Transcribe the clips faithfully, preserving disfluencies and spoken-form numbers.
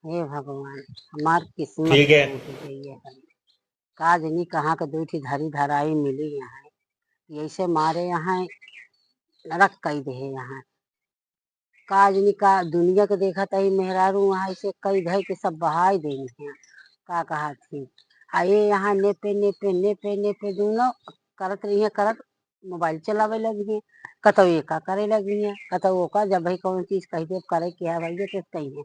हे भगवान, हमार किस्मत ठीक है। फूट गई है। का जनी कहाँ के दुइ ठी धरी धराई मिली यहाँ, यैसे मारे यहाँ नरक कई देहे यहाँ। का जनी का दुनिया के देखत ही मेहरारू वहाँ ऐसे कई धई के सब बहाई देनी है। का कहा थी, आ ये यहाँ नेपे नेपे नेपे नेपे दोनों करत रही है, करत मोबाइल चलावे लगी है, कतौ ये का करे लगी है, कतौ वो का। जब भाई कौन चीज कही दे करे के है भाई, ये तो कही है।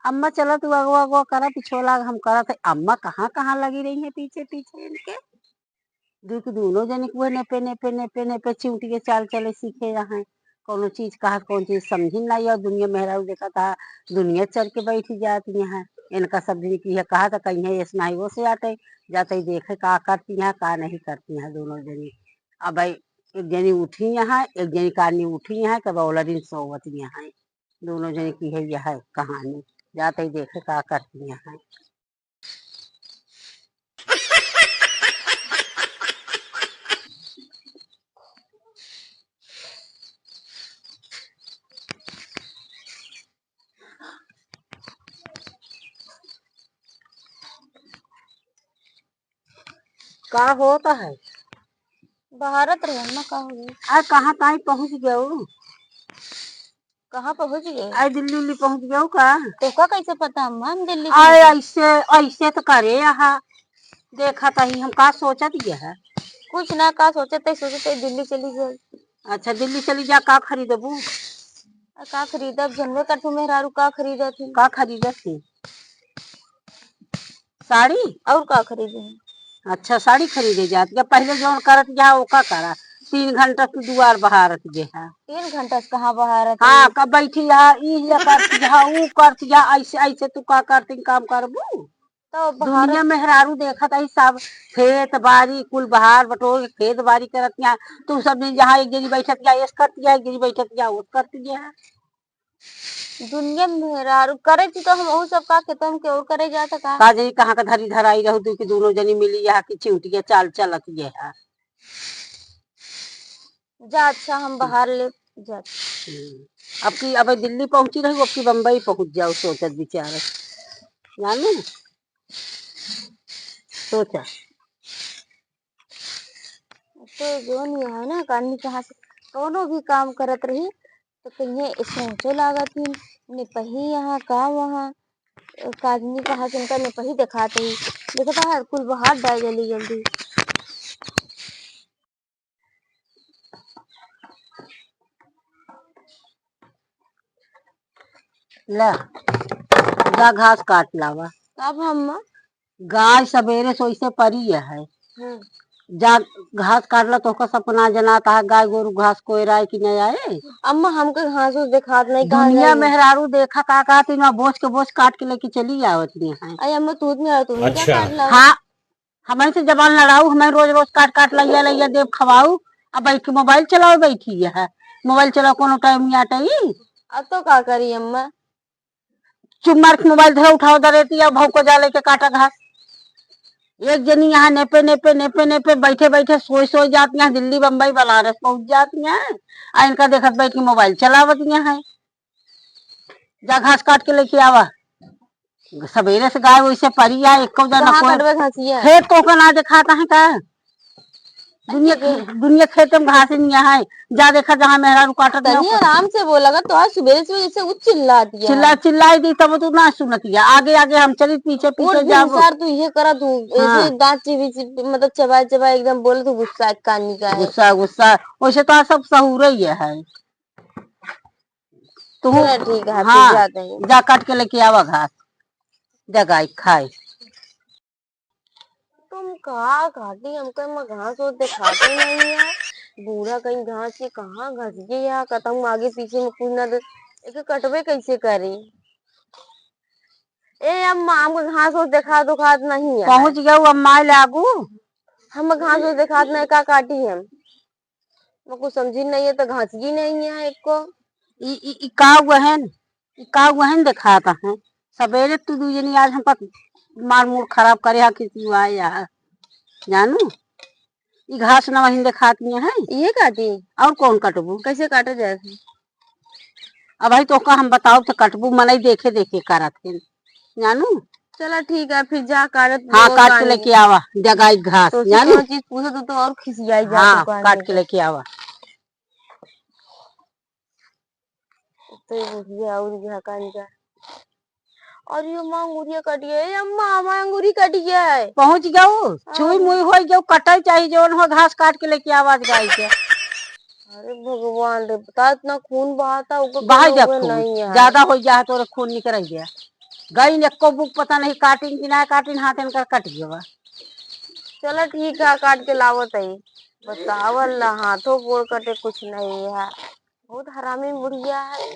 अम्मा चला तू अगवा अगवा करा, पिछवा लाग हम करत है। अम्मा कहाँ कहाँ लगी रही है पीछे पीछे इनके। दुइ के दुनों जने के वह नेपे नेपे नेपे नेपे चिउटी के चाल चले सीखे यहाँ। कौनो चीज कहा, कौन चीज समझी ना, या दुनिया मेहरारू देखा था, दुनिया चढ़ के बैठी जाती यहाँ। इनका सब दिन की है कहा था कहीं है, ऐस नाही वो से आते, जाते ही देखे का करती यहाँ, का नहीं करती यहाँ दोनों जने। अब भाई एक जनी उठी यहाँ, एक जनी कानी उठी यहाँ, कब औलरिन सोवत यहाँ। दोनों जने की है यह कहानी, जाते ही देखे का करती यहाँ। का होता है? बहारत रहे अम्मा, का हो गई? आ, कहाँ ताई पहुँच गयो? कहाँ पहुँच गए? आए, दिल्ली उल्ली पहुँच गयो का? तोका कैसे पता अम्मा हम दिल्ली आए, पहुँच गए? ऐसे, ऐसे तो करे यहाँ। देखा तही हम का सोचत ये है। कुछ ना, का सोचत है, सोचत है दिल्ली चली जाए। अच्छा, दिल्ली चली जा, का खरीदबू? आ, का खरीदब? जनबे करथू मेहरारू का खरीदत ही। का खरीदत ही? साड़ी? और का खरीदे? अच्छा, साड़ी खरीदे जात। जब पहले जौन करत जा, ओका करा। तीन घंटा तू दुआर बहारत जे है। तीन घंटा से कहाँ बहारत हाँ, है? कब बैठी है, ई ये करत जा, ऊ करत जा, ऐसे, ऐसे तू का करती काम करबू? तो बहारत दुनिया मेहरारू देखत आई सब, खेत बारी कुल बहार बटोर के खेत बारी करत जा। तू सब दिन जहाँ एक जनी बैठत जा, ऐस करत जा, एक जनी बैठत जा, ओस करत जा। दुनिया मेहरारू करे थी तो हम ओहू सब का खेतन के और करे जाता का? का जाई कहाँ का धरी धराई रहू, दुइ के दोनों जनी मिली यहाँ की चिउटिया चाल चलत ये है। जा अच्छा हम बहार ले जा। हम्म। अब की अब दिल्ली पहुँची रहू, अब की बम्बई पहुँच जाओ, सोचत विचारत। जाने? सोचा। तो जौन ये है ना, कानी कहाँ से कौनो भी काम करत रही, तो कहिए, "ए सोचो लागत ही, नेपही यहाँ, का वहाँ?" काजनी कहाँ से इनका नेपही देखात ही। देखत है, कुल बहार डाय जल्दी जल्दी। ला, जा घास काट लावा। अब हम गाय सबेरे से ओइसे परी है। हाँ। जा घास काट ला, तोहका सबका ना जनात है, गाय गोरू घास कोयराए कि नहीं आए। अम्मा, हमके घास उस देखात नहीं, कहाँ दुनिया जाई? मेहरारू देखा का, का तीन बोझ के बोझ काट के लेके चली आवत नहीं है। अरे अम्मा, तू में तू ही अच्छा। काट ला। हाँ, हमरे से जबान लड़ाऊ, हमें रोज रोज काट काट लइया लइया देव खवाऊ, अब बैठ के मोबाइल चलाओ, बैठी है मोबाइल चलाओ, कोनो टाइम नहीं आटे। अब तो का करी अम्मा? चुप मार के मोबाइल धरा, उठाओ दरेती, अब भौंको जा लेके काटा घास। एक जनी यहाँ नेपे नेपे नेपे नेपे बैठे बैठे सोई सोई जात, यहाँ दिल्ली बम्बई बनारस पहुँच जात यहाँ। आ इनका देखत बैठ के मोबाइल चलावत यहाँ है। जा घास काट के लेके आवा। सबेरे से गाय वैसे परी है, एको जना कहाँ कोई कटबे घासिया? खेत तोहका ना देखात है का? दुनिया, दुनिया खेत में घास नहीं है। जा देखा जहाँ मेहरारू काटत ना तनी ओकर। आराम से बोला कर, तो आज सुबेरे सुबेरे जैसे उ चिल्ला दिया। चिल्ला, चिल्लाई दी तब तू ना सुनत या। आगे आगे हम चली, पीछे पीछे उठ भी जाबो। हुशार तू ये करा, तू हाँ। ऐसे दांत चिबी चिबी, मतलब चबाए चबाए एकदम बोले, तू गुस्सा कान निकाले। गुस्सा, गुस्सा। वैसे तो सब सहूरे ही है। तू चला ठीक है, हाँ, फिर जाते हैं। जा काट के लेके आवा घास, जा गाय खाए। तुम का काटी, हमको एमा घास और देखाते नहीं है। बूढ़ा कहीं घास के कहाँ घस गया, कतहूँ आगे पीछे में कुछ ना दे, एके कटबे कैसे करी? ए अम्मा, हमको घास और देखा दुखात नहीं है। पहुँच गया अम्मा लागू। हम घास और देखात नहीं, का काटी हम? मैं कुछ समझी नहीं है, तो घास ही नहीं है एक को। ई, ई, ई का हुआ है न? ई का हुआ है न देखाता है? सबेरे तू दू जनी आज हमका मार मूड खराब करे हा कि तू आए हा। जानू? ई घास न वहीं देखात नहीं है। ये काटी? और कौन कटबू? कैसे काटे जाए? अब भाई तोहका हम बताओ तो कटबू, मनई देखे देखे करत है। जानू। चला ठीक है, फिर जा काटत हाँ, वो काट के काट लेके आवा, जगाई घास, तो उसे जानू। कौन चीज पूछे तो, तो और खिसियाई जा हाँ, तू काट काट के के। लेके आवा। तो ये बुढ़िया और घाकान जा। और ये माँ अंगुरिया कट गया, ए अम्मा, माँ अंगुरी कट गया है। पहुँच गऊ, हाँ। छुई मुई होई गऊ, कटाई चाही जौन हो, घास काट के लेके आवा आज गाय के। अरे भगवान रे, बता इतना खून बहाता, ओकर बहाई कोनो जा उहे खून, नहीं है। ज्यादा हो जा तोरे खून निकल गया। गई ने एको बुक पता नहीं काटिन कि ना काटिन, हाथ इनकर कट गया बा। चला ठीक है, काट के लावत है। बतावल ला, हाथों गोड़ कटे कुछ नहीं है, बहुत हरामी बुढ़िया है।